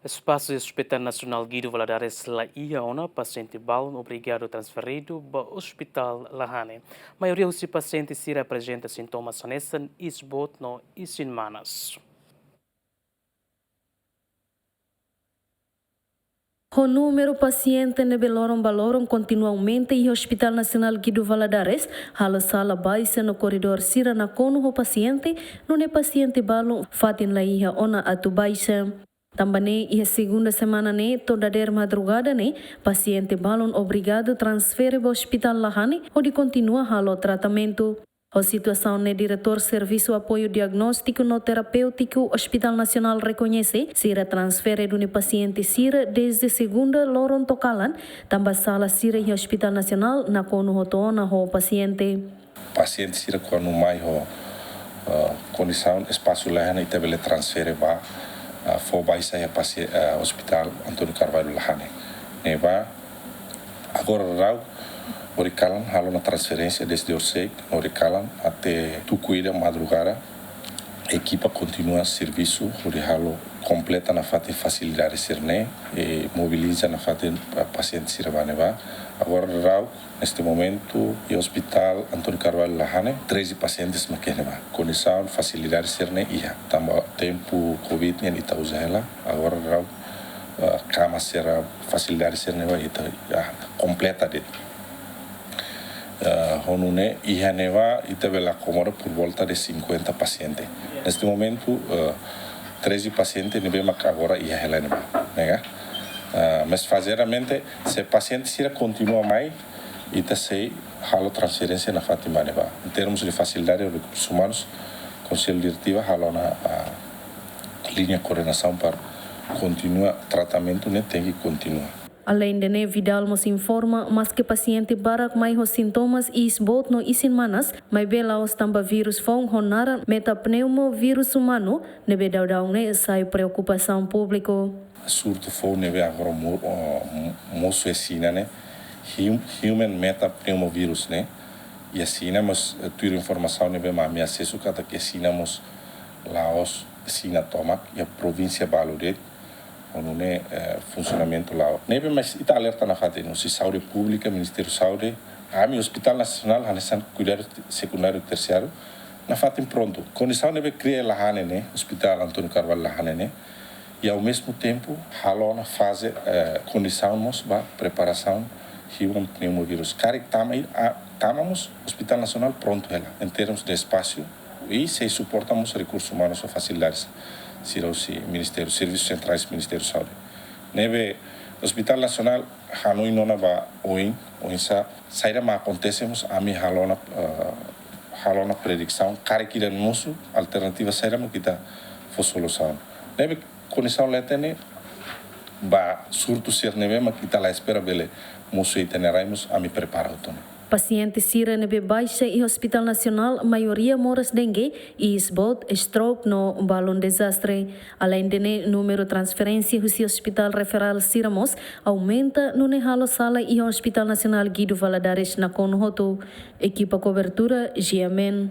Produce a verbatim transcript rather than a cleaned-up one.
Espasu Hospital Nasionál Guido Valadares la iha ona pasiente balun obrigadu transferidu ba ospitál Lahane. Maioria husi pasiente sira aprezenta sintomas hanesan iis-boot no isin-manas. Ho númeru pasiente ne'ebé loron ba loron kontinua aumenta iha Hospital Nasionál Guido Valadares, halo sala baixa no koridór sira nakonu ho pasiente, nune'e pasiente balun fatin la iha ona atu baixa. Tanba ne'e, iha segunda semana ne'e, to'o dadeer madrugada ne'e, pasiente balun obrigadu transfere ba Hospital Lahane, hodi kontinua halo tratamentu. Ho situasaun ne'e, Diretór Servisu Apoiu Diagnóstiku no Terapéutiku Hospital Nasionál rekoñese, sira transfere duni pasiente sira dezde segunda loron to'o kalan, tanba sala sira iha Hospital Nasionál nakonu hotu ona ho pasiente. Pasiente sira kuandu mai ho, ah, kondisaun espasu Lahane ita bele transfere ba, ah, fó baixa iha pasi-, ah, Hospital António Carvalho Lahane. Ne'ebá, agora daudaun, ohin kalan halo ona transferénsia dezde orsait, ohin kalan até tuku ida madrugada, ekipa kontinua servisu, hodi halo kompleta nafatin fasilidade sira-ne'e, i mobiliza nafatin, ah, pasiente sira ba ne'ebá. Agora daudaun, neste momento, iha Hospital António Carvalho Lahane, treze pasientes mak iha ne'ebá. Kondisaun, fasilidade sira-ne'e iha. Tanba tempu covid nian ita uza hela, agora daudaun, ah, kama sira, fasilidade sira-ne'e ba ita, ah, kompleta de'it. Ah, ho nune'e iha ne'ebá ita bele akomoda por volta de cinquenta pasiente. Neste momento, ah, treze pasiente ne'ebé mak agora iha hela ne'ebá, ne'e ka? Ah, mas fazeadamente, se pasiente sira kontinua mai, ita sei halo transferénsia nafatin ba ne'ebá. Em termos de fasilidade e rekursus umanus, Konsellu Diretiva halo ona, ah, liña koordenasaun para kontinua tratamentu ne'e tenke kontinua. Aleinde ne'e, Vidal mós informa, maske pasiente barak mai ho sintomas iis-boot no isin-manas, maibé la'ós tanba vírus foun ho naran metapneumovírus umanu, ne'ebé daudaun ne'e sai preokupasaun públiku. Surtu foun ne'ebé agora mo-, oh, mo-, mosu iha Xina ne'e, hum-, human metapneumovirus ne'e, iha Xina mós, eh, tuir informasaun ne'ebé mak ami asesu katak iha Xina mós la'ós Xina tomak, iha provínsia balu de'it, ho nune'e, eh, funsionamentu la'o. Ne'ebé mas ita alerta nafatin, husi Saúde Públika, Ministériu Saúde, ami Hospital Nasionál hanesan kuidadu te-, sekundáriu tersiáriu, nafatin prontu. Kondisaun ne'ebé kria Lahane ne'e, Hospital António Carvalho Lahane ne'e, i ao mesmo tempo, halo ona faze, eh, kondisaun mós ba preparasaun human pneumovirus. Karik tama i, a, tama mós Hospital Nasionál prontu hela, em termos de espasu, i sei suporta mós rekursus umanus no fasilidades sira husi Ministériu, Servisus Sentrais Ministériu Saúde. Ne'ebé Hospital Nasionál hanoin ona ba oin, oinsá, saida mak akontese mós ami halo ona, eh, halo ona predisaun, karik ida mosu, alternativa saida mak ita fó solusaun. Ne'ebé kondisaun leten ne'e, ba surtu sira ne'ebé mak ita la espera bele mosu iha ita-nia rai mós ami prepara hotu ona. Pasiente sira ne'ebé baixa iha Hospital Nasionál, maioria moras dengue, iis-boot, stroke no balun dezastre. Aleinde ne'e, númeru transferénsia husi hospital referál sira mós aumenta, nune'e halo sala iha Hospital Nasionál Guido Valadares nakonu hotu. Ekipa kobertura, G M N.